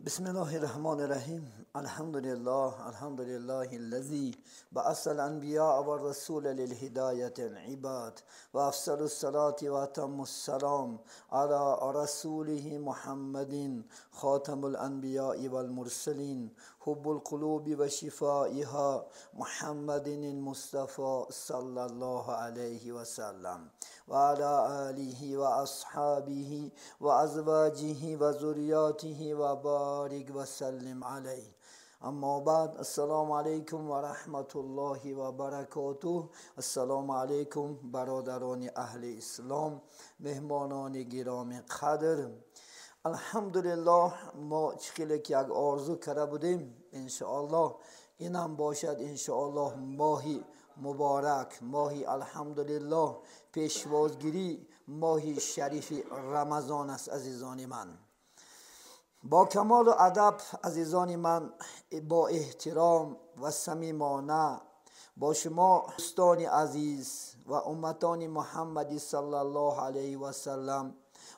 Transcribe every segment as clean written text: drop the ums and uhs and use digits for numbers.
بسم الله الرحمن الرحیم. الحمد لله، الحمد لله الذي بعث الانبیاء والرسول للهدایة العباد و افضل الصلاة و اتم السلام على رسوله محمد خاتم الانبیاء والمرسلین حب القلوب و شفائها محمد المصطفى صلى الله عليه وسلم و على آله و اصحابه و ازواجه و ذریاته و بارک و سلم علیه. اما بعد، السلام علیکم و رحمت الله و برکاته. السلام علیکم برادران اهل اسلام، مهمانان گرامی قدر. الحمدلله، ما چی که یک آرزو کرده بودیم، انشاءالله اینم باشد. انشاءالله ماهی مبارک، ماهی الحمدلله پیشوازگیری ماهی شریف رمضان است. عزیزان من، با کمال ادب، عزیزان من، با احترام و صمیمانه با شما دوستان عزیز و امتان محمدی صلی الله علیه و سلم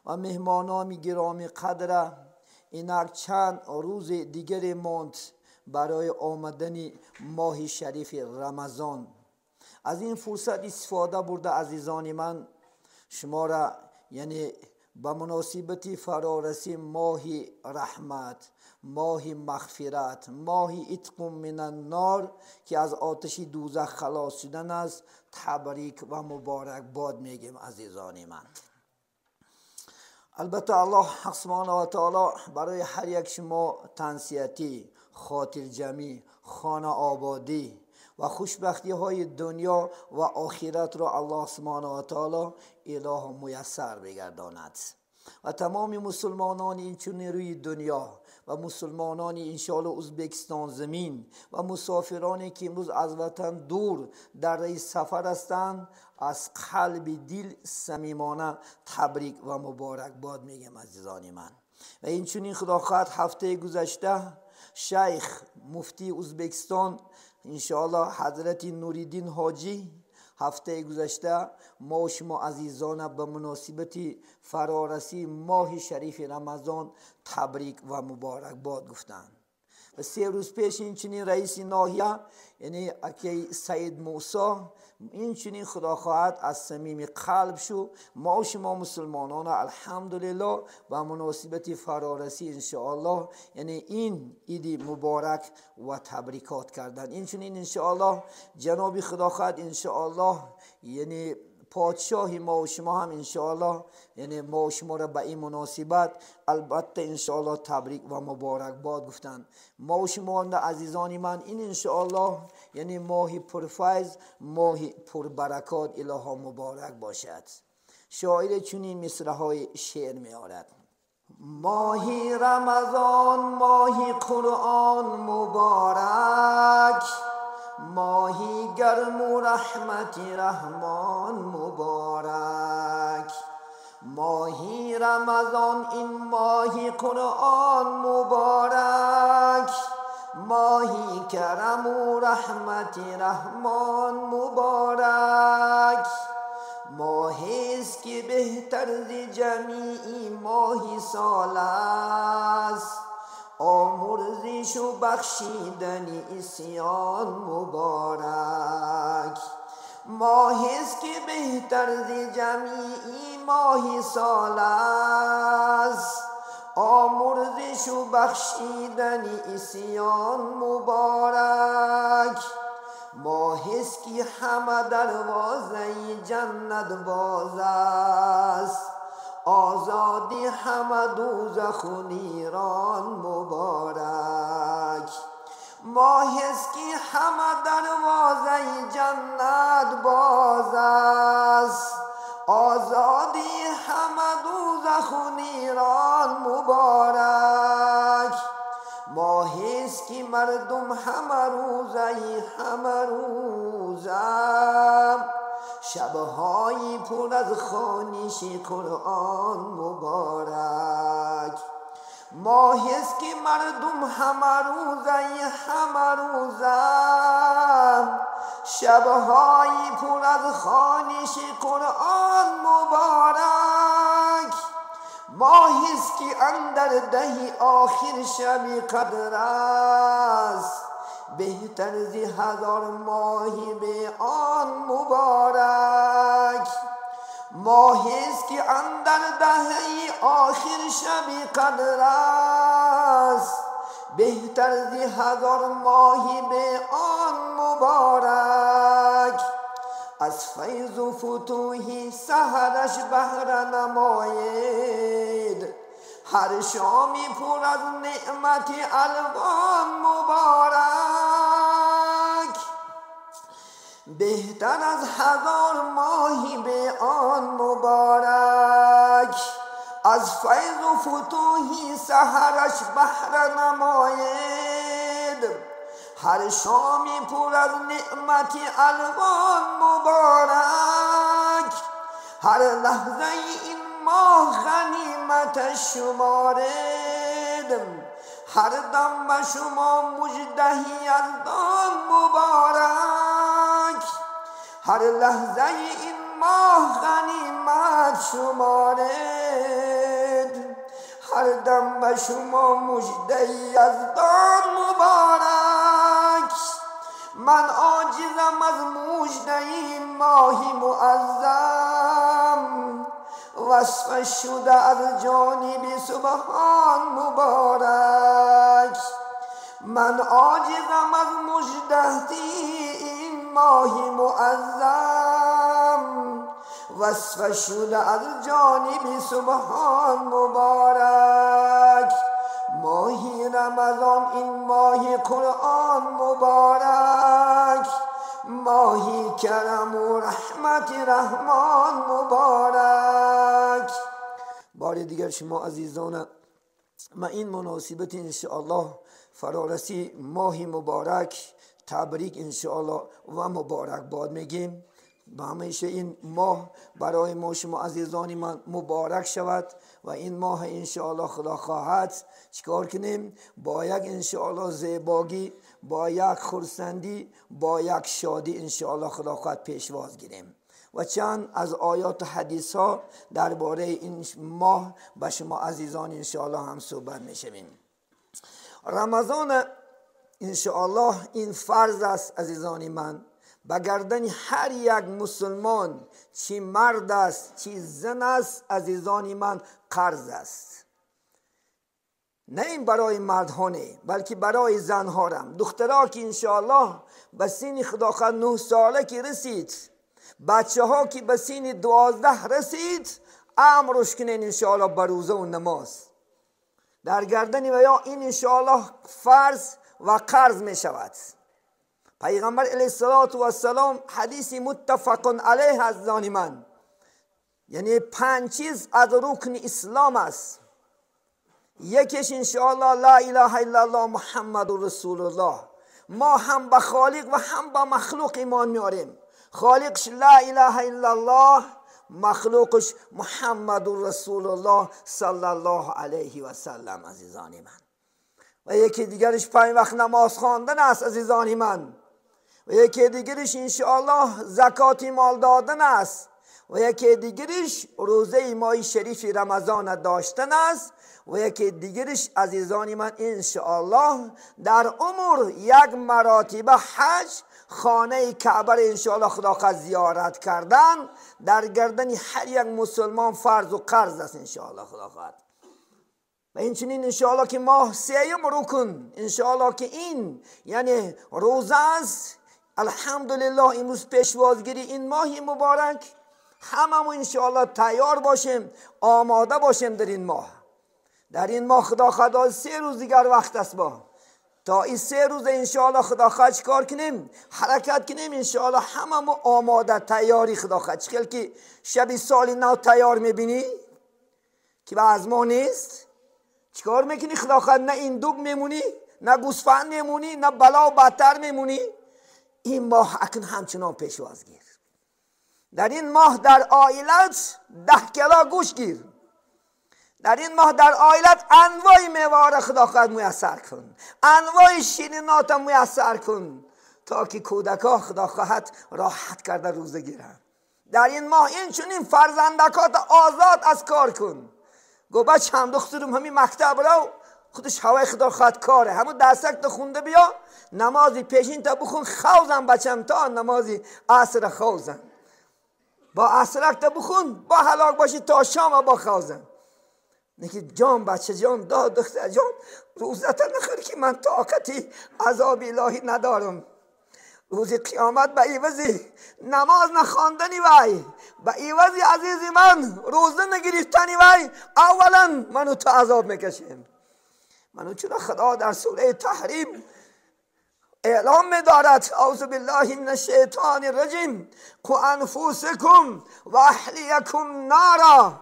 و مهمانان گرامی قدر، اینک چند روز دیگر ماند برای آمدن ماه شریف رمضان. از این فرصت استفاده برده، عزیزان من، شما را یعنی به مناسبت فرارسی ماه رحمت، ماه مغفرت، ماه عتق من النار که از آتش دوزخ خلاص شدن است، تبریک و مبارک باد میگیم. عزیزان من، البته الله حق سبحانه و تعالی برای هر یک شما تن‌سیاتی، خاطر جمعی، خانه آبادی و خوشبختی های دنیا و آخرت را الله سبحانه و تعالی اله میسر بگرداند و تمام مسلمانان این چون روی دنیا و مسلمانان انشاءالله ازبکستان زمین و مسافرانی که امروز از وطن دور در راه سفر هستند، از قلب دل صمیمانه تبریک و مبارک باد میگم عزیزان من. و این چنین خدا خواهد هفته گذشته شیخ مفتی ازبکستان، انشاءالله حضرت نوریدین حاجی، هفته گذشته ما و شما عزیزان به مناسبت فرارسی ماه شریف رمضان تبریک و مبارک باد گفتند. و 3 روز پیش این چنین رئیس ناحیه، یعنی اکی سید موسی، این چنین خدا خواهد از صمیم قلب شو ما و شما مسلمانان الحمدلله به مناسبت فرارسی انشاءالله یعنی این عید مبارک و تبریکات کردن. این چنین انشاءالله جناب خدا خواهد انشاءالله یعنی پادشاه ما و شما هم انشاءالله یعنی ما و شما را به این مناسبت البته انشاءالله تبریک و مبارک باد گفتند. ما و شما عزیزان من، این انشاءالله یعنی ماه پرفیض، ماه پربرکات الها مبارک باشد. شاعر چنین مصرع شعر می آرد: ماهی رمضان، ماهی قرآن مبارک، ماهی گرم و رحمت رحمان مبارک. ماهی رمضان، این ماهی قرآن مبارک، ماهی کرم و رحمت رحمان مبارک. ماهی است که بهتر ز جمیع ماهی سال است، آمرزش و بخشیدن عصیان مبارک. ماهی است که بهتر ز جمیع ماهی سال است، آمرزش و بخشیدن عصیان مبارک. ماهی است که همه دروازه جنت باز است، آزادی همه دوزخ و نیران مبارک. ماهی است که همه دروازه جنت باز است، آزادی همه دوزخ و نیران مبارک. ماهی است که مردم همه روزه، همه روزه، شبهای پر از خوانش قرآن مبارک. ماهی است که مردم همه روزه، همه روزه، شبهای پر از خوانش قرآن مبارک. ماهی است که اندر دهی آخر شب قدر است، بهتر ز هزار ماهی به آن مبارک. ماهی است که اندر دهی آخر شب قدر است، بهتر ز هزار ماهی به آن مبارک. از فیض و فتوحی سحرش بهره نمایید، هر شامی پر از نعمت الوان مبارک. بهتر از هزار ماهی به آن مبارک. از فیض و فتوحی سحرش بهره نمایید، هر شامی پر از نعمت الوان مبارک. هر لحظه این ماه غنیمت شمارید، هر دم به شما مژده یزدان مبارک. هر لحظه این ماه غنیمت شمارید، هر دم به شما مژده یزدان مبارک. من عاجزم از مژده این ماه معظم، وصف شده از جانب سبحان مبارک. من عاجزم از مژده این ماه معظم، وصف شده از جانب سبحان مبارک. ماهی رمضان این ماه قرآن مبارک، ماهی کرم و رحمت رحمان مبارک. بار دیگر شما عزیزان، ما این مناسبت انشاءالله فرارسی ماه مبارک تبریک انشاءالله و مبارک باد میگیم. به همیشه این ماه برای ما شما عزیزان من مبارک شود و این ماه انشاءالله خدا خواهد چیکار کنیم؟ با یک انشاءالله زیباگی، با یک خرسندی، با یک شادی انشاءالله خدا خواهد پیشواز گیریم. و چند از آیات و حدیث ها درباره این ماه به شما عزیزان انشاءالله هم صحبت میشویم. رمضان انشاءالله این فرض است عزیزان من، به گردن هر یک مسلمان، چی مرد است چی زن است عزیزان من، قرض است. نه این برای مردها نه، بلکه برای زنها هم. دخترها که انشاءالله به سین خدا خواهد 9 ساله که رسید، بچه ها که به سین 12 رسید، امرش کنین انشاءالله به روزه و نماز. در گردن و یا این انشاءالله فرض و قرض می شود. پیغمبر علیه السلام حدیث متفق علیه از آن من، یعنی 5 چیز از رکن اسلام است. یکیش انشاءالله لا اله الا الله محمد رسول الله. ما هم به خالق و هم به مخلوق ایمان میاریم. خالقش لا اله الا الله، مخلوقش محمد رسول الله صلی الله علیه و سلم عزیزان من. و یکی دیگرش 5 وقت نماز خواندن است عزیزان من. و یکی دیگرش انشاءالله زکات مال دادن است. و یکی دیگرش روزه ماه شریف رمضان داشتن است. و یکی دیگرش عزیزان من انشاءالله در عمر یک مراتبه حج خانه کعبه انشاءالله خدا خواهد زیارت کردن در گردن هر یک مسلمان فرض و قرض است انشاءالله خدا خواهد. و این چنین انشاءالله که ماه سیم رکن انشاءالله که این یعنی روزه است. الحمدلله امروز پیشوازگیری این ماه مبارک، هممون انشاءالله تیار باشیم، آماده باشیم در این ماه. در این ماه خدا خدا 3 روز دیگر وقت است با تا این 3 روز انشاءالله خدا خواهد چیکار کنیم؟ حرکت کنیم انشاءالله هممون آماده تیاری خدا خواهد. چخیل که شب سال نو تیار میبینی که از ما نیست، چیکار میکنی؟ خدا خواهد نه این دوگ میمونی، نه گوسفند میمونی، نه بلا و بدتر میمونی. این ماه اکنون همچنان پیشواز گیر. در این ماه در عائلت 10 کیلو گوش گیر. در این ماه در عائلت انواع میوه را خدا خواهد میسر کن، انواع شیرینات میسر کن تا که کودکا خدا خواهد راحت کرده روزه گیرند. در این ماه این چنین فرزندکات آزاد از کار کن. گو بچم دخترم همین مکتب رو خودش هوای خدا خواهد کاره همون درسک تا خونده بیا نمازی پیشین تا بخون خوزم بچم تا نمازی عصر خوزم با عصرک تا بخون با هلاک باشی تا شام با خوزم. نگه جان بچه جان دا دختر جان روزت نخور که من طاقتی عذاب الهی ندارم. روز قیامت به عوضی نماز نخواندنی وی به عوضی عزیزی من روزه نگرفتنی وی اولا منو تو عذاب میکشیم. منو چرا خدا در سوره تحریم اعلام می‌دارد اعوذ بالله من الشیطان الرجیم قوا انفسکم و اهلیکم نارا.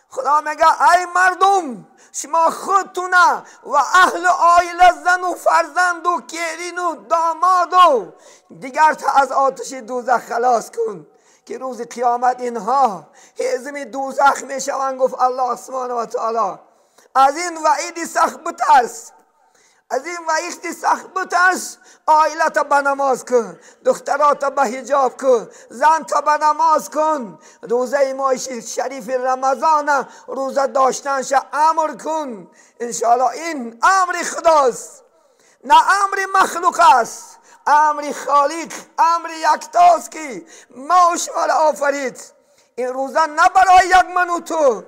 خدا میگه ای مردم شما خودتونه و اهل عائله زن و فرزند و کیرین و داماد و دیگر تا از آتش دوزخ خلاص کن که روز قیامت اینها هزم دوزخ میشوند. گفت الله سبحانه و تعالی از این وعید سخت بترس، از این وعید سخت بترس. عائلت به نماز کن، دخترات به حجاب کن، زن تا به نماز کن، روزه ماه شریف رمضان روزه داشتنش امر کن. انشاءالله این امر خداست، نه امر مخلوق است، امر خالق، امر یکتاست که ما و شما را آفرید. این روزه نه برای یک من و تو،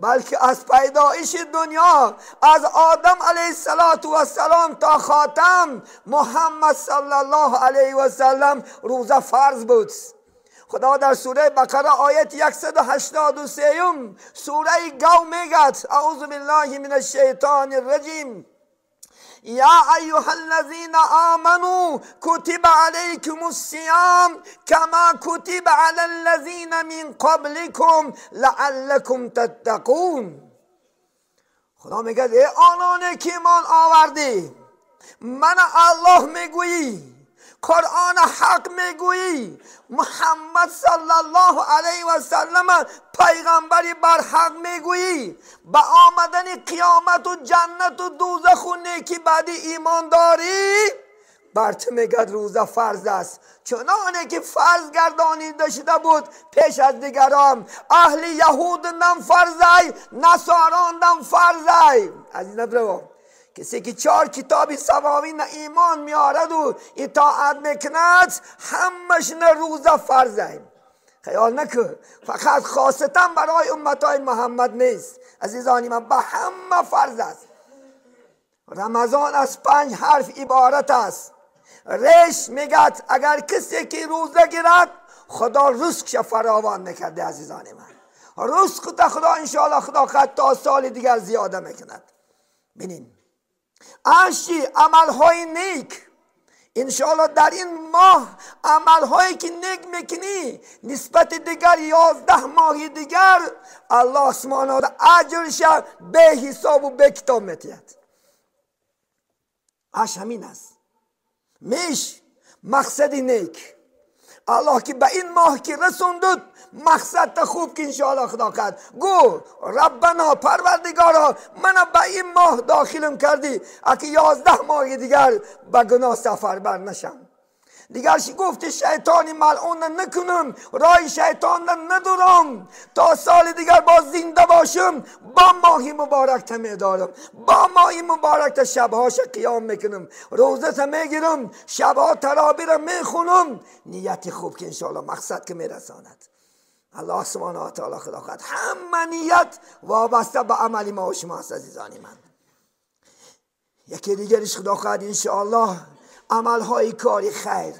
بلکه از پیدایش دنیا از آدم علیه السلام تا خاتم محمد صلی الله علیه و سلم روزه فرض بود. خدا در سوره بقره آیت 183 سوره گو میگد اعوذ بالله من الشیطان الرجیم یا ایها الذین آمنوا کتب علیکم الصیام کما کتب علی الذین من قبلکم لعلکم تتقون. خدا میگه ای آنانی که ایمان آوردی، من الله میگویی، قرآن حق میگویی، محمد صلی الله علیه و سلم پیغمبری بر حق میگویی، به آمدن قیامت و جنت و دوزخ و نیکی بعدی ایمان داری، بر تو میگد روزه فرض است، چنانه که فرض گردانیده شده بود پیش از دیگران. اهل یهود نم فرض، نصاران نم فرض. عزیز نبرو کسی که 4 کتاب سماوی نه ایمان میارد و اطاعت میکند همش نه روزه فرضه. خیال نکن فقط خاصتا برای امتای محمد نیست عزیزانی من، به همه فرض است. رمضان از 5 حرف عبارت است. ریش میگد اگر کسی که روزه گیرد خدا رزقش فراوان میکرده. عزیزان من رزق تا خدا انشاءالله خدا خد تا سال دیگر زیاده میکند. ببینین اشی عملهای نیک انشاءالله در این ماه عملهایی که نیک میکنی نسبت دیگر 11 ماه دیگر الله سبحانه و اجرش به حساب و به کتاب میتید. اش همین است. میش مقصد نیک الله که به این ماه که رسوندد مقصد خوب که انشاءالله خدا کرد. گو ربنا پروردگارا من به این ماه داخلم کردی اگه 11 ماه دیگر به گناه سفر بر نشم. دیگر گفت شیطان ملعون نکنم، رای شیطان ندارم، تا سال دیگر با زنده باشم با ماهی مبارک تا میدارم، با ماهی مبارک تا شبهاش قیام میکنم، روزه تا میگیرم، شبها ترابی را میخونم. نیت خوب که انشاءالله مقصد که میرساند. الله سبحانه و تعالی خدا خواهد همه نیت وابسته به عمل ما و شما است عزیزان من. یکی دیگرش خدا خواهد انشاءالله عملهای کاری خیر،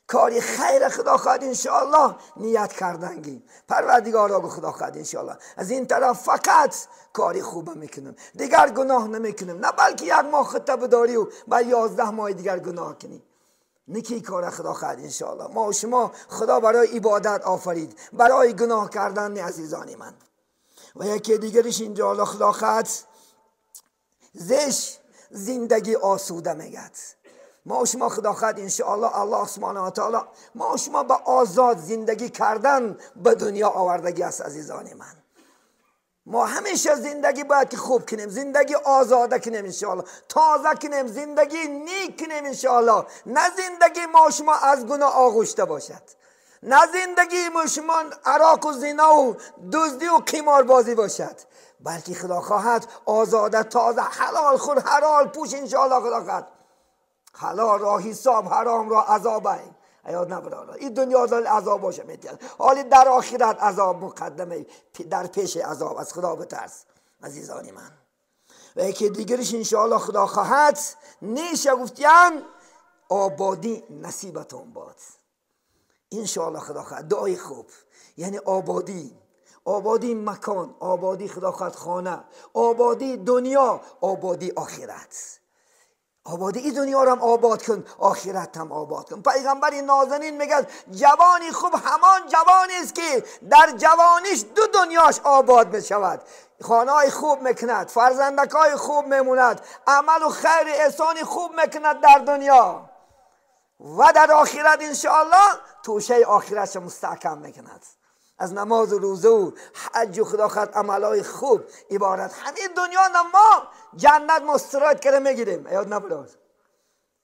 کاری خیر خدا خواهد انشاءالله نیت کردنگی پروردگارا به خدا خواهد انشاءالله از این طرف فقط کاری خوب میکنم، دیگر گناه نمیکنم، نه بلکه یک ماه خطه بداری و بعد 11 ماه دیگر گناه کنی. نکی کار خدا خواهد انشاءالله. ما و شما خدا برای عبادت آفرید، برای گناه کردن نه عزیزان من. و یکی دیگرش اینجا خدا خواهد زش زندگی آسوده میگد. ما و شما خدا خواهد انشاءالله الله سبحانه و تعالی ما و شما به آزاد زندگی کردن به دنیا آوردگی است عزیزان من. ما همیشه زندگی باید که خوب کنیم، زندگی آزاده کنیم انشاءالله، تازه کنیم، زندگی نیک کنیم انشاءالله. نه زندگی ما شما از گناه آغشته باشد، نه زندگی ما شما عراق و زنا و دزدی و قماربازی باشد، بلکه خدا خواهد آزاده تازه حلال خور حلال پوش انشاءالله خدا خواهد حلال را حساب حرام را عذاب ایاد نبرارا این دنیا دال عذاب باشه میتید حالی در آخرت عذاب مقدمه در پیش عذاب از خدا بترس عزیزان من. و یکی دیگرش انشاءالله خدا خواهد نیشه گفتیان آبادی نصیبتون باد انشاءالله خدا خواهد دعای خوب یعنی آبادی، آبادی مکان، آبادی خدا خواهد خانه، آبادی دنیا، آبادی آخرت. آبادی این دنیا رو هم آباد کن، آخرت هم آباد کن. پیغمبر نازنین میگه جوانی خوب همان جوانی است که در جوانیش دو دنیاش آباد میشود، خانه خوب میکند، فرزندکای خوب میموند، عمل و خیر احسانی خوب میکند در دنیا و در آخرت انشاءالله توشه آخرتش مستحکم میکند از نماز و روزه و حج و خدا خواهد عملای خوب عبارت. همین دنیا ما جنت مسترد کرده میگیریم یاد نبرد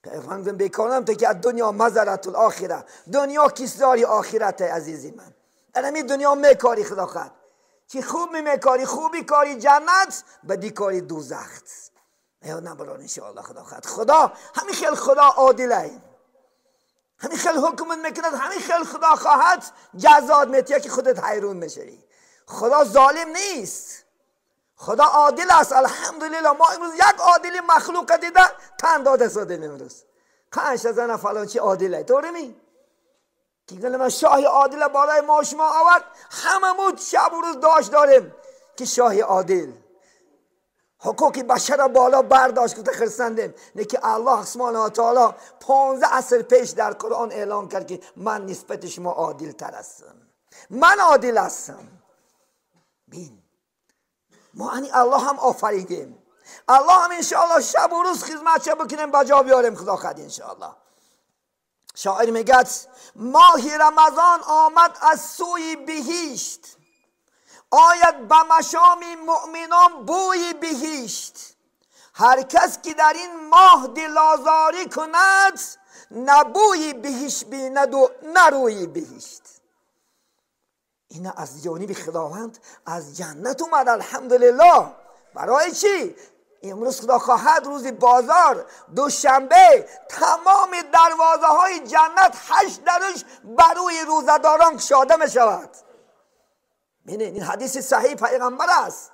پیغمبر بیکارم تا که از دنیا مزرعة الاخره، دنیا کیسداری آخرت عزیزی من. در همین دنیا میکاری خدا خواهد چی خوب میکاری، خوبی کاری جنت، بدی کاری دوزخ. یاد نبرد انشاءالله خدا خواهد خدا همین خیلی خدا عادله، همین خیلی حکم میکند، همین خیلی خدا خواهد جزاد میتیه که خودت حیرون میشوی. خدا ظالم نیست، خدا عادل است. الحمدلله ما امروز یک عادل مخلوق دیده تن داده سادیم امروز 5 زن فلان چی عادله طوری می که گل من شاه عادل بالای ما شما آورد، هممون شب و روز داشت داریم که شاه عادل حقوق بشر بالا برداشت که خرسندیم. نه که الله سبحانه و تعالی 15 عصر پیش در قرآن اعلام کرد که من نسبت شما عادل تر هستم، من عادل هستم. بین ما انی الله هم آفریدیم، الله هم انشاءالله شب و روز خدمت چه بکنیم بجا بیاریم خدا خد انشاءالله. شاعر میگه ماه رمضان آمد از سوی بهشت، آید به مشام مؤمنان بوی بهشت. هر کس که در این ماه دلازاری کند، نه بوی بهشت بیند و نه روی بهشت. این از جانب خداوند از جنت اومد الحمدلله. برای چی؟ امروز خدا خواهد روز بازار دوشنبه تمام دروازه های جنت 8 درش بروی روزه‌داران گشاده می شود. ببینید این حدیث صحیح پیغمبر است.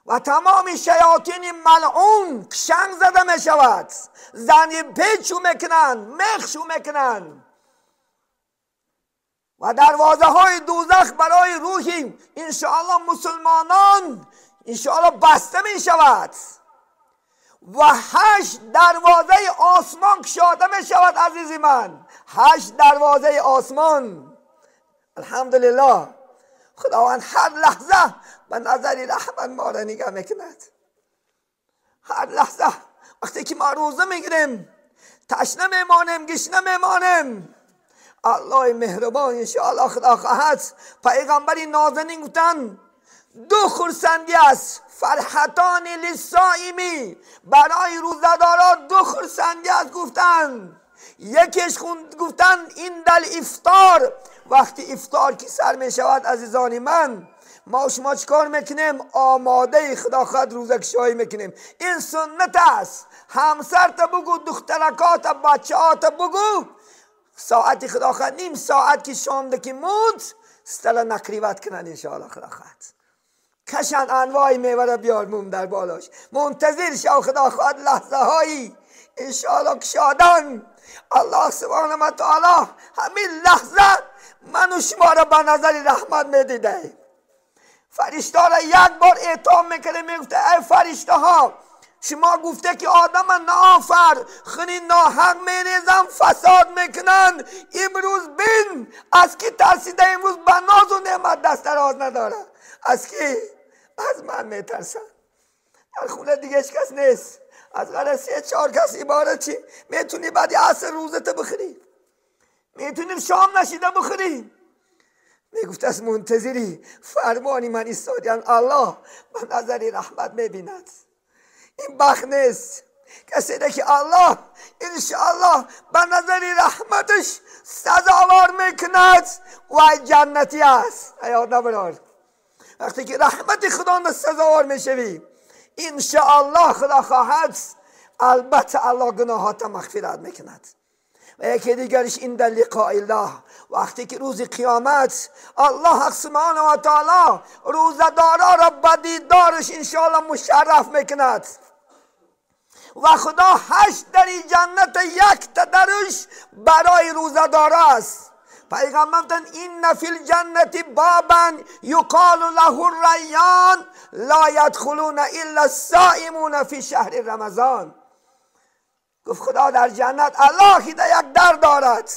و تمام شیاطین ملعون کشنگ زده می شود، زنی پیچو میکنن، مخشو میکنن و دروازه های دوزخ برای روحی انشاءالله مسلمانان انشاءالله بسته می شود و 8 دروازه آسمان گشاده می شود. عزیزی من 8 دروازه آسمان الحمدلله. خداوند هر لحظه به نظر رحمت ما را نگاه میکند. هر لحظه وقتی که ما روزه میگیریم تشنه میمانیم، گشنه میمانیم، الله مهربان انشاءالله خدا خواهد. پیغمبر نازنین گفتن دو خرسندی است، فرحتان للصائمی، برای روزه‌داران دو خرسندی است گفتن. یکیش گفتن این دل افطار، وقتی افطار که سر می شود عزیزان من ما شما چیکار میکنیم؟ آماده خدا خواهد روزه کشایی میکنیم. این سنت است. همسرت بگو، دخترکات، بچه‌هات بگو، ساعت خدا خواهد نیم ساعت که شام دکی موند ستلا نقریبت کنن انشاءالله خدا خواهد. کشن انواع میوه را بیار موم در بالاش، منتظر شو خدا خواهد لحظه هایی انشاءالله کشادن. الله سبحانه و تعالی همین لحظه من و شما را به نظر رحمت میدیده. فرشته را یک بار اعتام میکنه، میگفته ای فرشته ها شما گفته که آدم نافر خنی ناحق میریزم فساد میکنن، امروز بین از کی ترسیده؟ امروز به ناز و نعمت دست دراز نداره. از کی؟ از من میترسن. در خونه دیگه هیچ کس نیست، از غیر 3 4 کس عبارت چی؟ میتونی بعد عصر روزت بخوری، میتونیم شام نشیده بخوری. میگفت از منتظری فرمانی من ایستادیان الله به نظر رحمت میبیند. این بخت نیست کسی که الله انشاءالله به نظر رحمتش سزاوار میکند و جنتی است. ایاد نبرار وقتی که رحمت خدا سزاوار میشوی، انشاءالله خدا خواهد البته الله گناهات مغفرت میکند. و یکی دیگرش این در لقاء الله، وقتی که روز قیامت الله سبحانه و تعالی روزه‌دارا را به دیدارش انشاءالله مشرف میکند و خدا 8 در جنت 1 تا درش برای روزه‌دارا است. پیغمبر گفتند این فی الجنة بابا یقال له الریان لا یدخلون الا الصائمون فی شهر رمضان. گفت خدا در جنت الله در یک در دارد،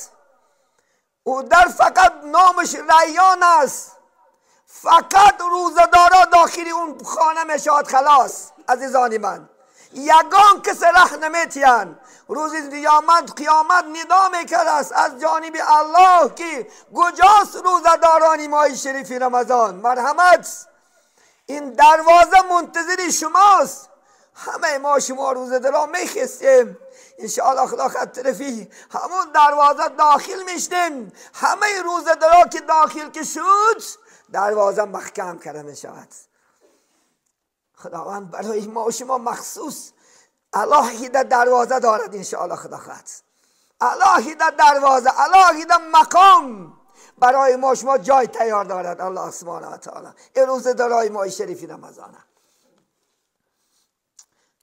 او در فقط نامش ریان است، فقط روزه‌دارا داخلی اون خانه میشود. خلاص عزیزان من، یگان کس ره نمیتین. روز قیامت ندا میکرد است از جانب الله که کجاست روزه‌داران ماه شریف رمضان، مرحمت این دروازه منتظر شماست. همه ما شما روزه‌دارا میخستیم، انشاءالله خدا خط طرفی همون دروازه داخل میشنیم. همه روزه‌دارا که داخل که شد دروازه محکم کرده میشود. خداوند برای ما و شما مخصوص الله در دروازه دارد انشاءالله خدا خواهد. الله در دروازه، الله در مقام برای ما شما جای تیار دارد الله سبحانه و تعالی. این روزه‌دارای ماه شریف رمضانه.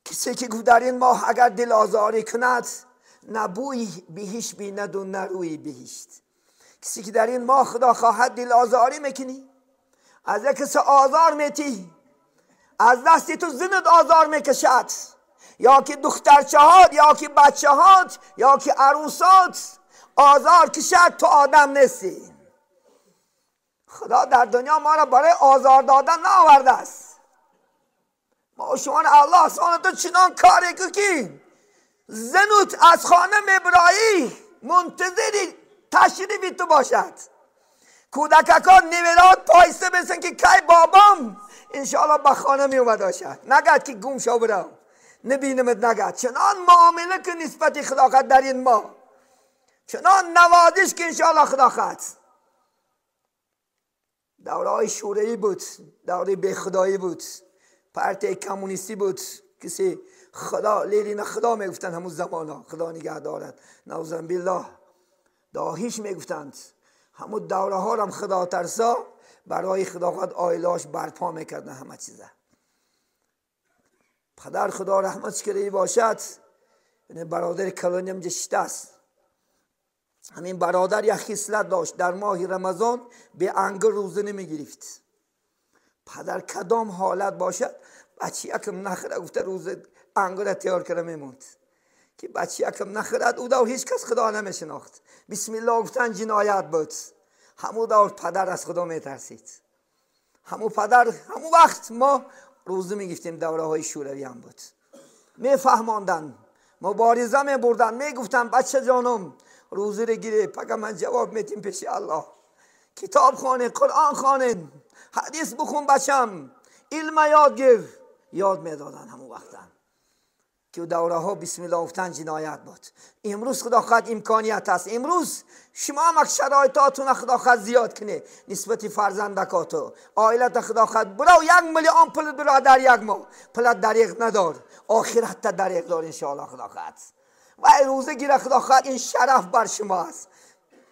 کسی که گفت در این ماه اگر دل آزاری کند نه بوی بهشت بیند و نه روی بهشت. کسی که در این ماه خدا خواهد دل آزاری میکنی، از یک کسی آزار میتی، از دستی تو زند آزار میکشد، یا که دخترچهات یا که بچه هات یا که عروسات آزار کشد، تو آدم نیستی. خدا در دنیا ما را برای آزار دادن نآورده است. ما شما الله سبحانه تو چنان کاری که زنوت از خانه میبرایی منتظری تشریفی تو باشد. کودککا نویرات پایسته بسن که کی بابام انشاءالله به خانه می اومد باشد، نگد که گم شو برم نبینمت، نگد. چنان معامله که نسبت خدا خواهد در این ماه، چنان نوازش که انشاءالله خدا خواهد. دوره های شوروی بود، دوره بی خدایی بود، پارتی کمونیستی بود، کسی خدا لیلی خدا میگفتند همون زمان ها، خدا نگه دارد نعوذ بالله، داهیش میگفتند. همون دوره ها هم خدا ترسا برای خدا خواهد آیلاش برپا میکردن همه چیزه. پدر خدا رحمت کرده باشد، برادر کلانیم جشته است. همین برادر یک خصلت داشت، در ماه رمضان به انگر روزه نمیگرفت. پدر کدام حالت باشد بچه یکم نخره گفته روزه انگر تیار کرده میموند که بچه یکم نخرد. او دور هیچ کس خدا نمیشناخت، بسم الله گفتن جنایت بود. همون دور پدر از خدا میترسید. همون پدر همون وقت ما روزه میگفتیم، دوره های شوروی هم بود، میفهماندن، مبارزه میبردن، میگفتن بچه جانم روزه رو گیره، پگه من جواب میتیم پیش الله. کتاب خوانه، قرآن خوانه، حدیث بخون بچم، علم یاد گیر. یاد میدادن همون وقتن که دوره ها بسم الله گفتن جنایت بود. امروز خدا خواهد امکانیت هست. امروز شما هم شرایطاتون خدا خواهد زیاد کنه نسبت فرزندکاتو، عائلت خدا خواهد برو 1 میلیون پول برو در یک ماه، پولت دریغ ندار، آخرت دریغ دار انشاءالله خدا خواهد. و روزه گیره خدا خواهد، این شرف بر شما است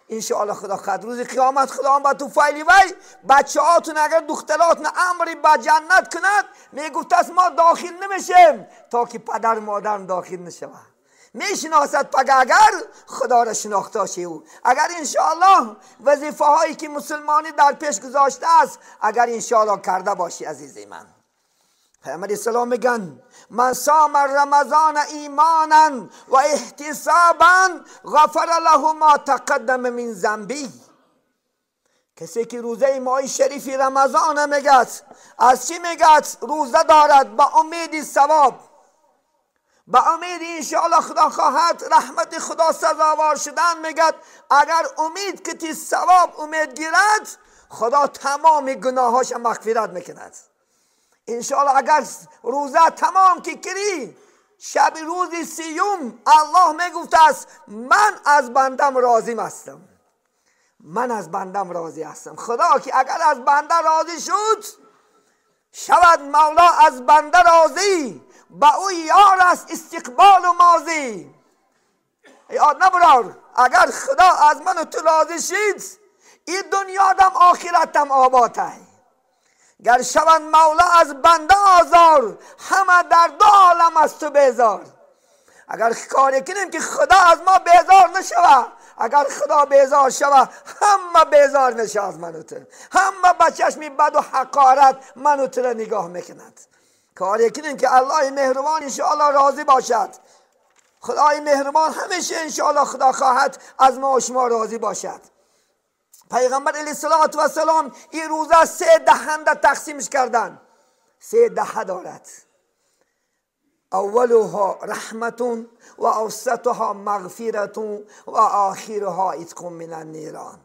انشاءالله خدا خواهد. روز قیامت خدا هم با تو فایلی وی بچه هاتون اگر دختراتون امری به جنت کند، میگفت است ما داخل نمیشیم تا که پدر مادرم داخل نشود. میشناسد پگه اگر خدا را شناخته شه او، اگر انشاءالله وظیفه هایی که مسلمانی در پیش گذاشته است اگر انشاءالله کرده باشی عزیز من. پیامبر اسلام میگن من صام رمضان ایمانا و احتسابا غفر له ما تقدم من ذنبی. کسی که روزه ماه شریف رمضان میگه، از چی میگه؟ روزه دارد با امید ثواب، با امید انشاءالله خدا خواهد رحمت خدا سزاوار شدن. میگه اگر امید که تی ثواب امید گیرد، خدا تمام گناهاش مغفرت میکند انشاءالله. اگر روزه تمام که کری، شب روز سیوم الله میگفت است من از بندم راضی هستم، من از بندم راضی هستم. خدا که اگر از بنده راضی شد، شود مولا از بنده راضی، به او یار است استقبال و ماضی. یاد نبرار، اگر خدا از من و تو راضی شید، این دنیا دم آخرتم آباده. گر شوند مولا از بنده آزار، همه در دو عالم از تو بیزار. اگر کاری کنیم که خدا از ما بیزار نشود، اگر خدا بیزار شود همه بیزار میشه از من و تو، همه به چشم بد و حقارت من و تو را نگاه میکند. کاری کنیم که الله مهربان انشاءالله راضی باشد. خدای مهربان همیشه انشاءالله خدا خواهد از ما و شما راضی باشد. پیغمبر علیه السلام این روزه 3 دهنده تقسیمش کردن. 3 دهه دارد. اولها رحمت و اوسطها مغفرت و آخرها عتق من النیران.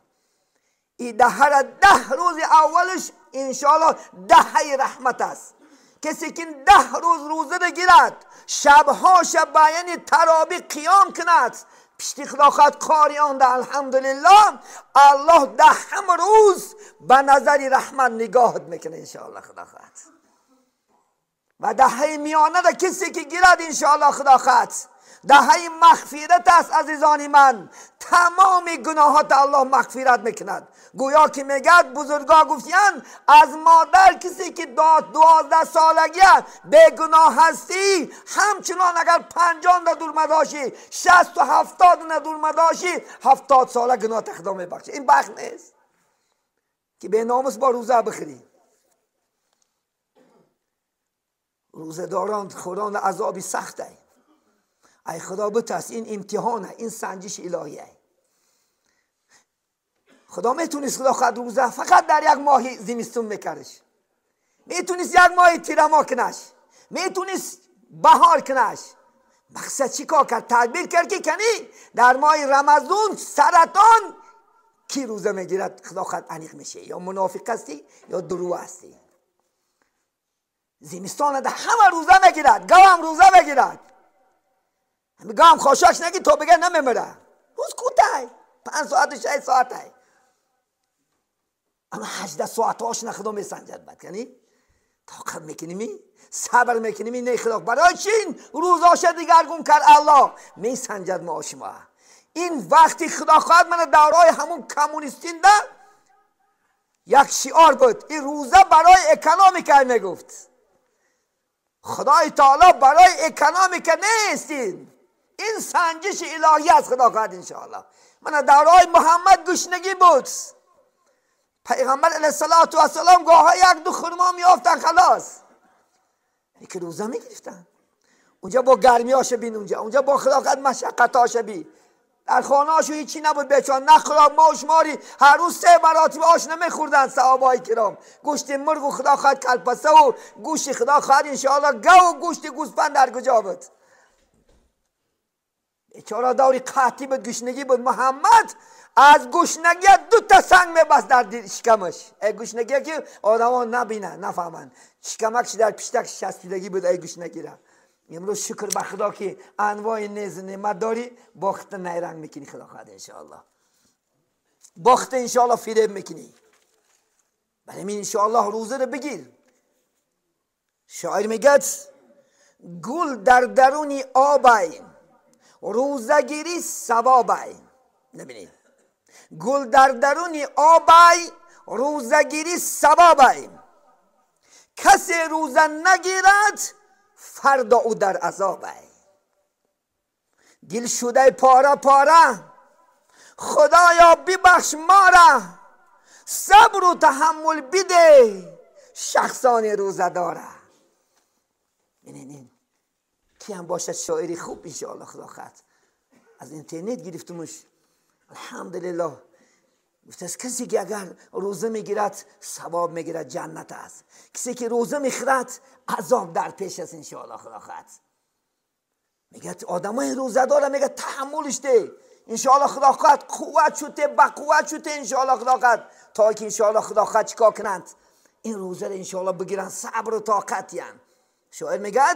این دهه را 10 روز اولش انشاءالله دهه رحمت است. کسی که 10 روز روزه بگیرد، شبها شب بیان ترابی قیام کند، پشتی خدا خواهد قاریان ده الحمدلله، الله 10 روز به نظر رحمت نگاهت میکنه انشاءالله خدا خواهد. و دهه میانه را کسی که گیرد انشاءالله خدا خواهد، دهه مغفرت است عزیزان من. تمام گناهات الله مغفرت میکند. گویا که میگد بزرگا گفتین از مادر کسی که 12 سالگی به گناه هستی، همچنان اگر 50 ندور مداشی، 60 و 70 ندور مداشی، 70 ساله گناه خدا میبخشه. این بخت نیست که به ناموس با روزه بخری. روزه داران خوران عذابی سخته. ای خدا بترس، این امتحانه، این سنجش الهیه. خدا میتونست خدا خود روزه فقط در یک ماه زمستون میکردش، میتونست یک ماه تیره ماه کنش، میتونست بهار کنش. مقصد چی کار کرد؟ تدبیر کرد که کنی در ماه رمضان سرطان کی روزه میگیرد خدا خود انیق میشه، یا منافق هستی یا درو هستی. زمستان ده همه روزه میگیرد، گاو هم روزه میگیرد، گاو هم خاشاش نگی تو بگه نمیمره. روز کوتاه 5 ساعت و 6 ساعت، اما 18 ساعت هاش نه خدا میسنجد. بعد یعنی طاقت میکنیمی، صبر میکنیمی، نه خدا برای چین روزاش دیگرگون کرد الله میسنجد ما شما. این وقتی خدا خواهد من دورای همون کمونیستین ده یک شعار بود، این روزه برای اکانومیک میگفت. خدای تعالی برای اکانومیک نیست، این سنجش الهی از خدا خواهد انشاءالله. من دورای محمد گشنگی بود، پیغمبر علیه السلام گاهی 1-2 خرما میافتن خلاص، یک روزه میگرفتن. اونجا با گرمی هاش بین، اونجا با خلاقت مشقت هاش بین. در خانه هاشو هیچی نبود بچان، نخورا ما و شماری هر روز 3 مراتب آش نمیخوردن صحابای کرام. گوشت مرغ و خدا خواهد کلپسه و گوشت خدا خواهد انشاءالله گو و گوشت گوسفند در کجا بود. بیچاره دوری قحطی بود، گشنگی بود. محمد از گشنگی 2 تا سنگ میبست در شکمش. ای گشنگی که آدما نبینن نفهمن، شکمکش در پشتک چسبیدگی بود ای گشنگی را. امروز شکر به خدا که انواع نیز نعمت داری، باخت نیرنگ میکنی خدا خواهد انشاءالله، باخت انشاءالله فریب میکنی. برای من انشاءالله روزه رو بگیر. شاعر میگه گل در درونی آبای، روزگیری ثوابای. نبینید گل در درونی آبای، روزگیری ثوابای. کسی روزه نگیرد فردا او در عذابه. دل شده پاره پاره، خدایا ببخش ما را، صبر و تحمل بده شخصان روزه داره. این کی هم باشد شاعری خوب انشاءالله خدا خواهد. از اینترنت گرفتمش الحمدلله. گفت از کسی که اگر روزه میگیرد ثواب میگیرد جنت است، کسی که روزه میخورد عذاب در پیش است انشاءالله خدا خواهد. میگه آدمای روزه داره میگه تحملش ده انشاءالله خدا خواهد، قوت شده با قوت شده انشاءالله خدا خواهد، تا که انشاءالله خدا خواهد چیکار کنند این روزه رو انشاءالله بگیرن صبر و طاقت. یعنی شاعر میگه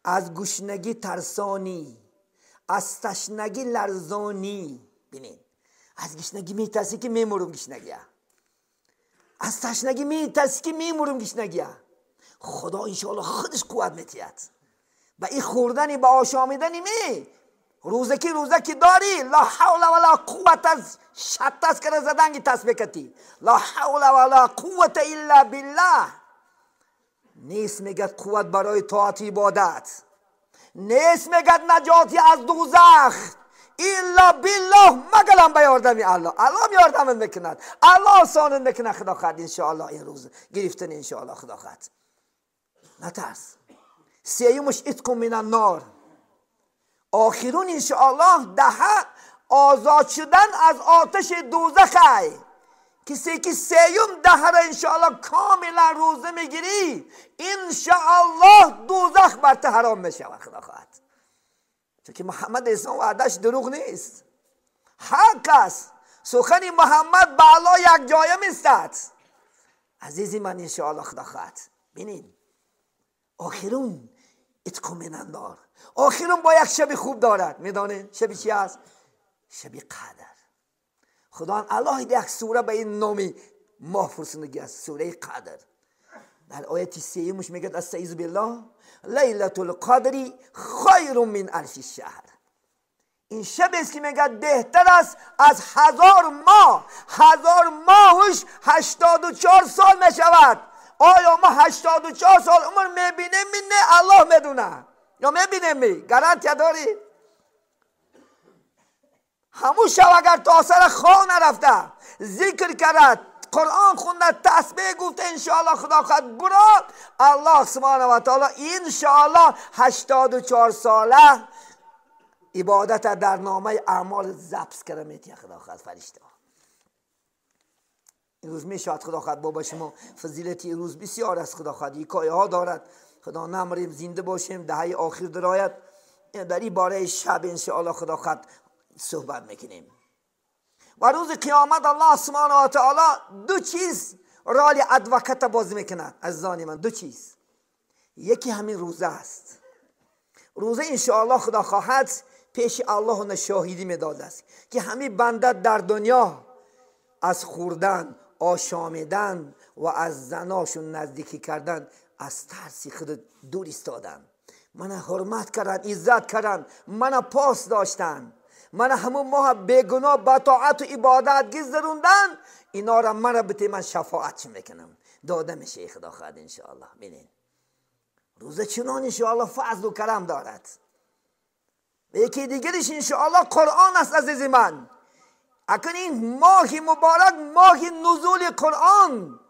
از گشنگی ترسانی، از تشنگی لرزانی. ببینید از گشنگی میترسی که میمورم گشنگی، از تشنگی میترسی که میمورم گشنگی. خدا انشاءالله خودش قوت میتید. به این خوردنی به آشامیدنی می روزکی روزکی داری لا حول ولا قوت از شتاس کرده زدنگی تسبیح لا حول ولا قوت الا بالله. نیست میگه قوت برای طاعت عبادت، نیست میگه نجاتی از دوزخ الا بالله، مگلم به یاردمی الله. الله یاردمت میکند، الله آسانت میکند. خدا خواهد انشاءالله این روز گرفتن انشاءالله خدا خواهد. نترس. سیومش اتق من النار. آخرون انشاءالله دهه آزاد شدن از آتش دوزخ. کسی که سیوم دهه را انشاءالله کاملا روزه میگیری انشاءالله دوزخ بر تو حرام میشود. خدا خواهد. چون که محمد اسلام وعدش دروغ نیست، حق است. سخن محمد به الله یک جایه میستد. عزیزی من انشاءالله خدا خواهد. ببینید آخرون اتق من النار. آخرون با یک شب خوب دارد. میدانید شب چی است؟ شب قدر. خدا الله یک سوره به این نامی ماه فرستادگی است، سوره قدر. در آیت سیمش میگه استعیذ بالله لیلة القدر خیر من الف شهر. این شب است که میگه بهتر است از 1000 ماه. 1000 ماهش 84 سال میشود. آیا ما 84 سال عمر میبینیم؟ نه، الله میدونه. یا میبینیم؟ می گارانتی داری؟ همون شب اگر تا سر خواه نرفته ذکر کرد، قرآن خونده، تسبیح گفته، انشاءالله خدا خواهد براد الله سبحانه و تعالی انشاءالله 84 ساله عبادت در نامه اعمال ضبط کرده میتیه خدا خواهد فرشته. این روز میشود خدا خواهد بابا شما فضیلت این روز بسیار است. خدا خواهد حکایه ها دارد. خدا نمریم زنده باشیم دهه آخر درآید در این باره شب انشاءالله خدا خواهد صحبت میکنیم. و روز قیامت الله سبحانه و تعالی دو چیز رالی ادوکت بازی میکند. عزیزان من دو چیز، یکی همین روزه است. روزه انشاءالله خدا خواهد پیش الله شاهدی میداد است که همین بنده در دنیا از خوردن، آشامیدن و از زناشون نزدیکی کردن از ترس خود دور ایستادن، من حرمت کردن، عزت کردن، من پاس داشتن، من همون ماه بیگناه با طاعت و عبادت گذروندن، اینا را من بته من شفاعت میکنم داده میشه خدا خواهد انشاءالله. ببینید روزه چنان انشاءالله فضل و کرم دارد. و یکی دیگرش انشاءالله قرآن است. عزیز من اکنون این ماه مبارک ماه نزول قرآن،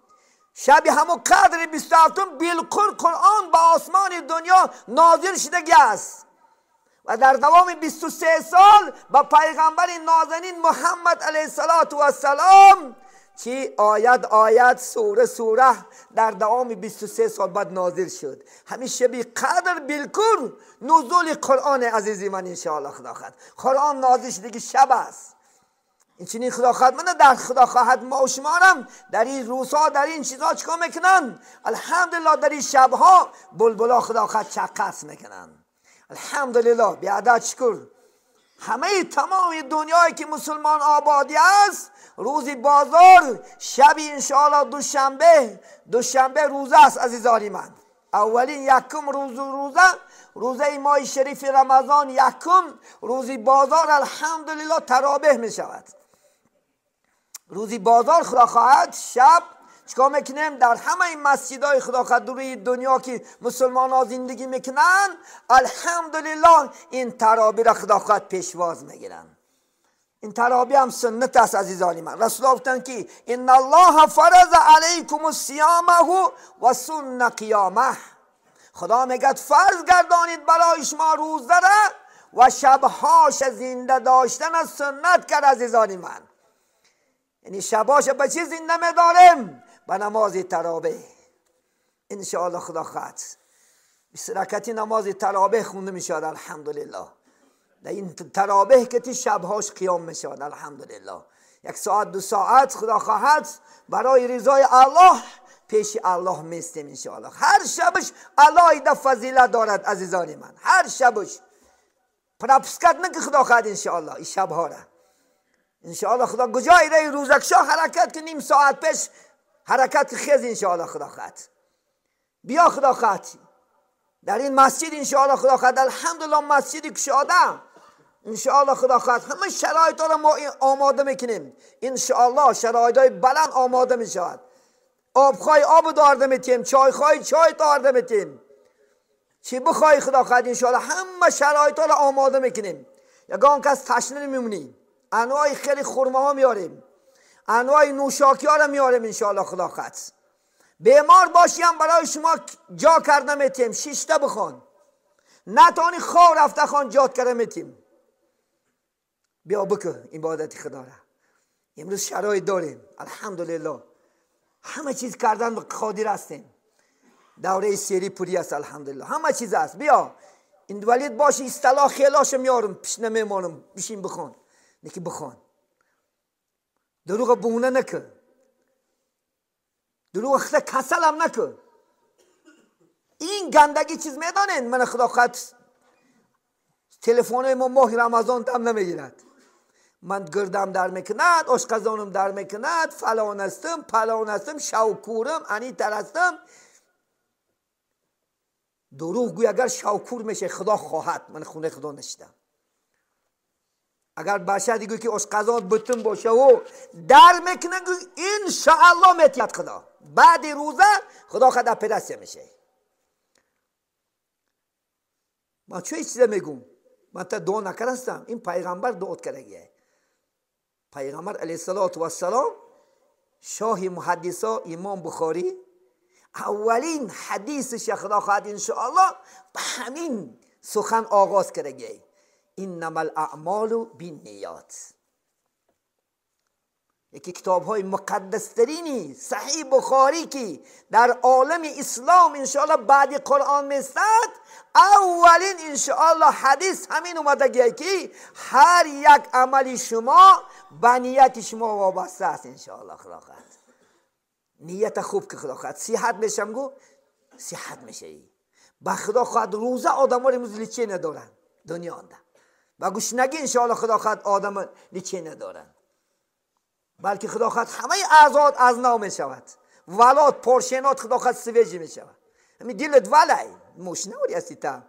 شب همون قدر 27 بالقر قرآن به آسمان دنیا نازل شدگی است و در دوام 23 سال با پیغمبر نازنین محمد علیه السلام چی آیت آیت سوره سوره در دوام 23 سال بعد نازل شد. همین شبی قدر بالکل نزول قرآن عزیزی من انشاءالله خدا خواهد قرآن نازل شدگی شب است. این چنین خدا خواهد من در خدا خواهد ما و شما در این روزها در این چیزها چیکار میکنن؟ الحمدلله در این شبها بلبلا خدا خواهد چقص میکنن. الحمدلله بیعدد شکر. همه تمام دنیایی که مسلمان آبادی است روزی بازار شبی انشاءالله دوشنبه روزه است عزیزان من. اولین یکم روز روزه روزه ماه شریف رمضان یکم روزی بازار الحمدلله ترابه می شود. روزی بازار خدا خواهد شب چیکار میکنیم؟ در همه این مسجدهای خدا خواهد روی دنیا که مسلمان ها زندگی میکنن الحمدلله این ترابی را خدا خواهد پیشواز میگیرن. این ترابی هم سنت است عزیزان من. رسول الله گفتند که ان الله فرض علیکم الصیام و سن قیامه. خدا میگه فرض گردانید برای شما روزه را و شبهاش زنده داشتن از سنت کرد عزیزان من. یعنی شباش به چی زنده میداریم؟ به نماز ترابه. انشاءالله خدا خواهد 20 رکعتی نماز ترابه خونده میشود الحمدلله. در این ترابه که تی شبهاش قیام میشود الحمدلله. 1 ساعت 2 ساعت خدا خواهد برای رضای الله پیش الله میستیم انشاءالله. هر شبش الله ده فضیلت دارد عزیزان من. هر شبش پرپسکت نکه خدا خواهد انشاءالله این شبها را انشاءالله خدا کجای رای روزکشا حرکت که نیم ساعت پیش حرکت خیز انشاءالله خدا خواهد. بیا خدا خواهد در این مسجد انشاءالله خدا خواهد الحمدلله مسجدی کشاده انشاءالله خدا خواهد همه شرایط را ما آماده میکنیم انشاءالله. شرایط های بلند آماده میشود. آبخوای آب دارده میتیم، چایخوای چای دارده میتیم، چی بخوای خدا خواهد انشاءالله همه شرایط را آماده میکنیم. یگان کس تشنه نمیمونی. انواع خیلی خرمه ها میاریم، انواع نوشاکی ها را میاریم انشاءالله خدا خواهد. بیمار باشی هم برای شما جا کرده میتیم، شیشته بخوان، نتانی خواب رفته خوان جات کرده میتیم. بیا بکن عبادت خدا را. امروز شرایط داریم الحمدلله، همه چیز کردن قادر هستیم. دوره سری پوری است الحمدلله، همه چیز است. بیا این ولید باشی اصطلاح خیلاش میارم پیش نمیمانم، بشین بخوان، نکی بخوان. دروغ بونه نکن، دروغ خدا کسل هم نکن. این گندگی چیز میدانین من خدا خط تلفن ما ماه رمضان دم نمیگیرد. من گردم در میکند، آشقزانم در میکند، فلان هستم پلان هستم، شوکورم انی تر هستم. دروغ گوی اگر شوکور میشه خدا خواهد. من خونه خدا نشدم. اگر باشد گوی که آشقزان بتون باشه و در میکنه گوی انشاءالله میتید خدا. بعد روزه خدا خدا پرسیه میشه. من چه چیز میگم؟ من تا دعا نکردم. این پیغمبر دعا کرده. پیغمبر علیه الصلاة والسلام شاه محدثا امام بخاری اولین حدیثش خدا خواهد انشاءالله به همین سخن آغاز کرده. انما الاعمال بالنیات. یکی کتاب های مقدس ترینی صحیح بخاری که در عالم اسلام انشاءالله بعد قرآن میستد، اولین انشاءالله حدیث همین اومده که هر یک عمل شما به نیت شما وابسته است انشاءالله خدا خواهد. نیت خوب که خدا خواهد صحت میشم گو صحت میشه. به خدا خواهد روزه آدم ها امروز لیچه ندارن دنیا آنده و گشنگی انشاءالله خدا خواهد آدم لیچه ندارن، بلکه خدا خواهد همه اعضات از نو می شود. ولات پرشنات خدا خواهد سویجی می شود. همین دلت ولای مشنه ولی هستی تا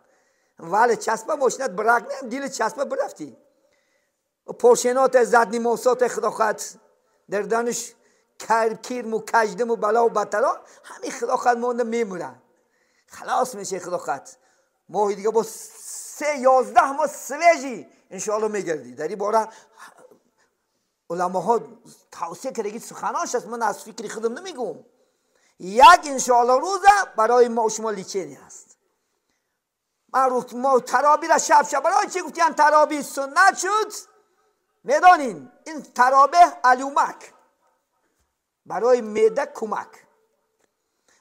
ولی چسبه مشنت برک نیم دل چسبه برفتی پرشنات زدنی موسات خدا خواهد در دانش کریم و کجدم و بلا و بطلا همین خدا خواهد مونده میمورن خلاص میشه خدا خواهد. ماهی دیگه با 3-11 ماه سویجی انشاءالله میگردی. در این باره علماها توصیه کرده سخناش است، من از فکر خودم نمیگم. یک انشاءالله روزه برای ما و شما لیچینی هست. ما ترابی را شب شب برای چی گفتین ترابی سنت شد؟ میدانین این ترابه علومک برای معده کمک.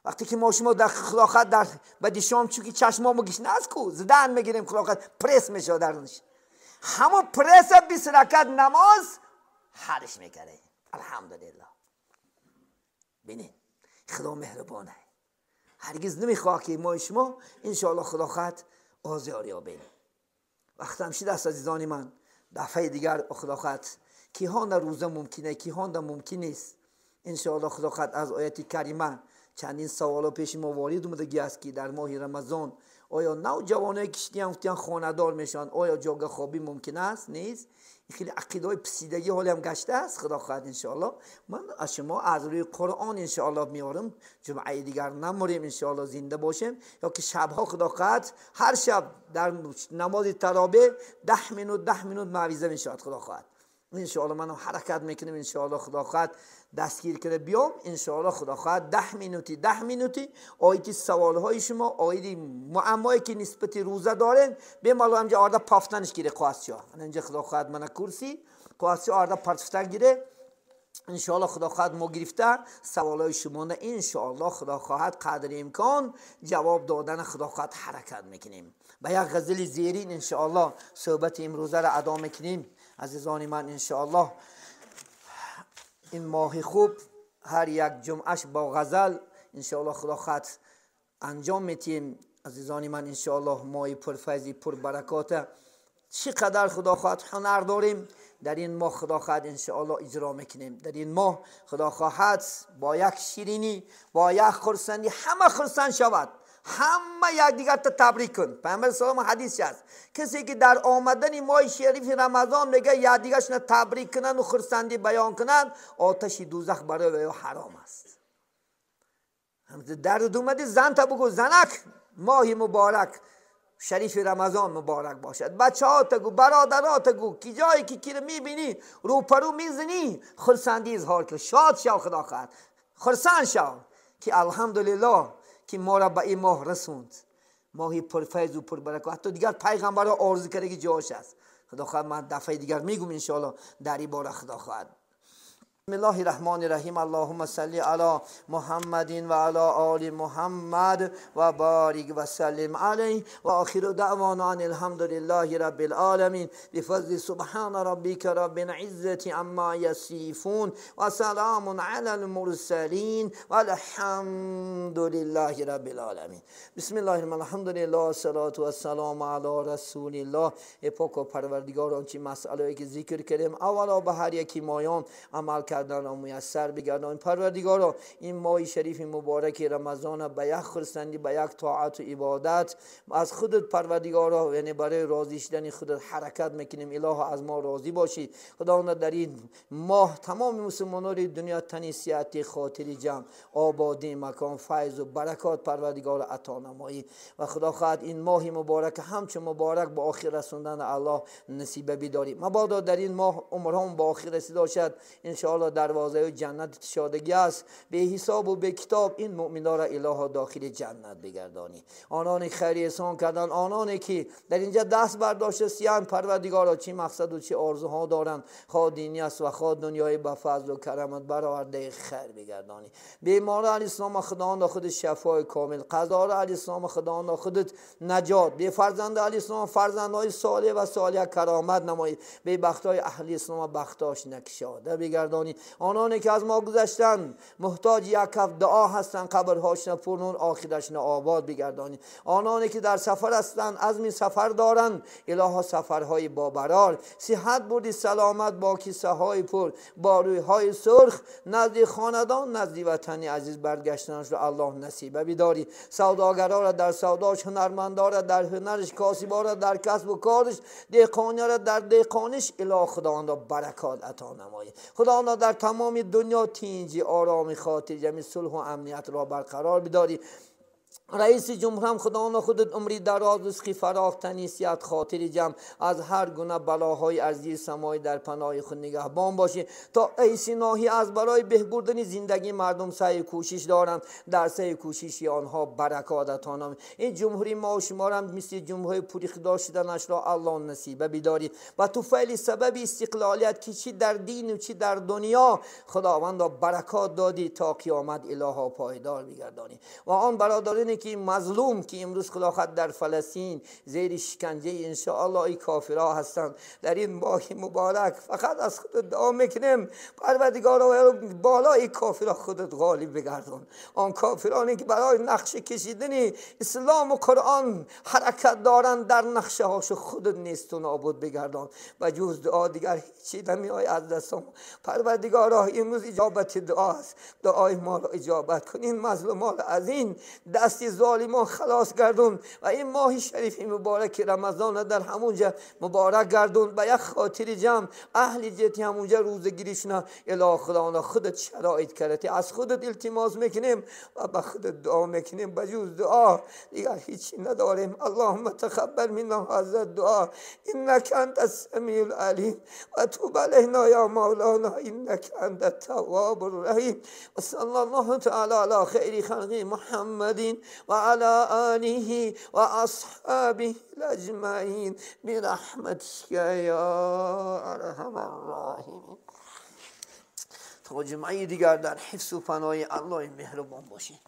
وقتی که ما شما در خلاقت در بعد شام چون که چشمامو گشنه است کو زدن میگیریم خلاقت پرس میشه درونش، همون پرس 20 رکعت نماز حلش میکره الحمدلله. ببینید خدا مهربانه، هرگز نمیخواه که ما شما انشاءالله خدا خواهد آزار یابیم. وقت هم شده است عزیزان من، دفعه دیگر خدا خواهد کیهان در روزه ممکنه کیهان در ممکن نیست. انشاءالله خدا خواهد از آیت کریمه چندین سوالا پیش ما وارد اومدگی است که در ماه رمضان آیا نوجوانای کشتیان خانه دار میشن، آیا جاگه خوابی ممکن است؟ نیست. خیلی عقیده های پسیدگی حالی هم گشته است. خدا خواهد انشاءالله من از شما از روی قرآن انشاءالله میارم. جمعه دیگر نموریم انشاءالله زنده باشیم، یا که شبها خدا خواهد هر شب در نماز تراویح 10 minute 10 minute موعظه میشود خدا خواهد. انشاءالله منم حرکت میکنیم انشاءالله خدا خواهد دستگیر کرده بیام انشاءالله خدا خواهد 10 minute 10 minute آیت سوال های شما آیت معمایی که نسبت روزه دارین به مالا اینجا آرده پافتنش گیره قاسیا اینجا خدا خواهد من کرسی قاسیا آرده پافتن گیره انشاءالله خدا خواهد ما گرفته سوال های شما نه انشاءالله خدا خواهد قدر امکان جواب دادن خدا خواهد حرکت میکنیم. با یک غزل زیرین انشاءالله صحبت امروزه را ادا میکنیم عزیزان من. انشاءالله این ماه خوب هر یک جمعهش با غزل انشاءالله خدا خواهد انجام میتیم عزیزان من. انشاءالله ماه پرفیضی پربرکات چقدر خدا خواهد هنر داریم در این ماه خدا خواهد انشاءالله اجرا میکنیم. در این ماه خدا خواهد با یک شیرینی، با یک خرسندی همه خرسند شود، همه یکدیگر تا تبریک کن. پیامبر سلام حدیث است کسی که در آمدن ماه شریف رمضان میگه یکدیگرشون تبریک کنند و خرسندی بیان کنند، آتش دوزخ برای او حرام است. در اومدی زن تا بگو زنک ماه مبارک شریف رمضان مبارک باشد. بچه ها تا گو، برادرها تا گو، کی جایی که کی رو میبینی روپرو میزنی خرسندی اظهار کن، شاد شو، خدا خواهد خرسند شو که الحمدلله که ما را به این ماه رسوند، ماهی پرفیض و پربرکت. حتی دیگر پیغمبرها آرزو کرده که جاش است. خدا خواهد من دفعه دیگر میگم انشاءالله در این باره خدا خواهد. بسم الله الرحمن الرحیم. اللهم صل علی محمد و علی آل محمد و بارک و سلم علیه و آخر دعوانا ان الحمد لله رب العالمین. بفضل سبحان ربک رب العزة عما یصفون و سلام علی المرسلین و الحمد لله رب العالمین. بسم الله الرحمن الحمد لله الصلاة و السلام علی رسول الله. ای پاک و پروردگار، آنچه مسئله که ذکر کردیم اولا به هر یکی مایان عمل کردن را میسر بگردان. پروردگارا این ماه شریف مبارک رمضان به یک خرسندی، به یک طاعت و عبادت از خودت پروردگارا، یعنی برای راضی شدن خودت حرکت میکنیم. اله از ما راضی باشی خداوند. در این ماه تمام مسلمانان دنیا تنی صحت، خاطر جمع، آبادی مکان، فیض و برکات پروردگار عطا نمایی و خدا خواهد این ماه مبارک همچون مبارک به آخر رسوندن الله نصیب بداری. مبادا در این ماه عمرهم به آخر رسیده باشد ان شاء الله دروازه جنت شادگی است. به حساب و به کتاب این مؤمنان را اله داخل جنت بگردانی. آنان خیر احسان کردن، آنانی که در اینجا دست برداشته سیان پروردگارا چی مقصد و چی آرزوها دارند، خواه دینی است و خواه دنیای به فضل و کرمت برآورده خیر بگردانی. بیماران اسلام خداوند خود شفای کامل، قضا را اسلام خداوند خودت نجات، به فرزند اسلام فرزندهای صالح و صالح کرامت نمایی، به بختای اهل اسلام بختاش نکشاده بگردانی. آنانی که از ما گذشتند محتاج یک کف دعا هستند، قبرهاشون پر نور، آخرشون آباد بگردانی. آنانی که در سفر هستند عزم سفر دارند، الها سفرهای بابرار، صحت بردی سلامت با کیسه های پر، با روی های سرخ نزد خاندان نزد وطن عزیز برگشتنش را الله نصیبه بداری. سوداگرا را در سوداش، هنرمندا را در هنرش، کاسبا را در کسب و کارش، دهقانی را در دهقانش، اله خداوند برکات عطا نمایی. خداوند در تمام دنیا تینجی، آرامی، خاطر جمعی، صلح و امنیت را برقرار بداری. رئیس جمهور هم خداوند خودت عمری دراز، رزقی فراخ، تنی صحت، خاطر جمع، از هر گونه بلاهای ارضی سمای در پناه خود نگهبان باشی. تا رئیس ناحیه از برای بهبودن زندگی مردم سعی کوشش دارند، در سعی کوششی آنها برکات عطا نمایی. این جمهوری ما و شما هم مثل جمهوری پرخدار شدنش را الله نصیبه بداری و تو فعل سبب استقلالیت که چی در دین و چی در دنیا خداوند برکات دادی تا قیامت الها پایدار بگردانی. و آن برادرانی که مظلوم که امروز خدا در فلسطین زیر شکنجه انشاءالله ای کافرها هستند، در این ماه مبارک فقط از خودت دعا میکنیم پروردگارا بالای کافرها خودت غالب بگردان. آن کافرانی که برای نقشه کشیدن اسلام و قرآن حرکت دارند، در نقشه هاش خودت نیست و نابود بگردان و جز دعا دیگر هیچی نمیآید از دستم. پروردگارا امروز اجابت دعا است، دعای ما را اجابت کن، این مظلومان از این دست ظالمان خلاص گردون و این ماه شریف مبارک رمضان در همونجا مبارک گردون. با یک خاطر جمع اهل جتی همونجا روزگیریشون اله خداوند خودت شرایط کردی، از خودت التماس میکنیم و به خودت دعا میکنیم، بجز دعا دیگر هیچی نداریم. اللهم تقبل منا هذا الدعاء انك انت السمیع العلیم و توب علینا یا مولانا انك انت التواب الرحیم. و صلی الله تعالی علی خیر خلق محمد وعلى آله وأصحابه الأجمعين برحمتك يا أرحم الراحمين. تا جمعه دیگر در حفظ و پناه الله مهربان باشید.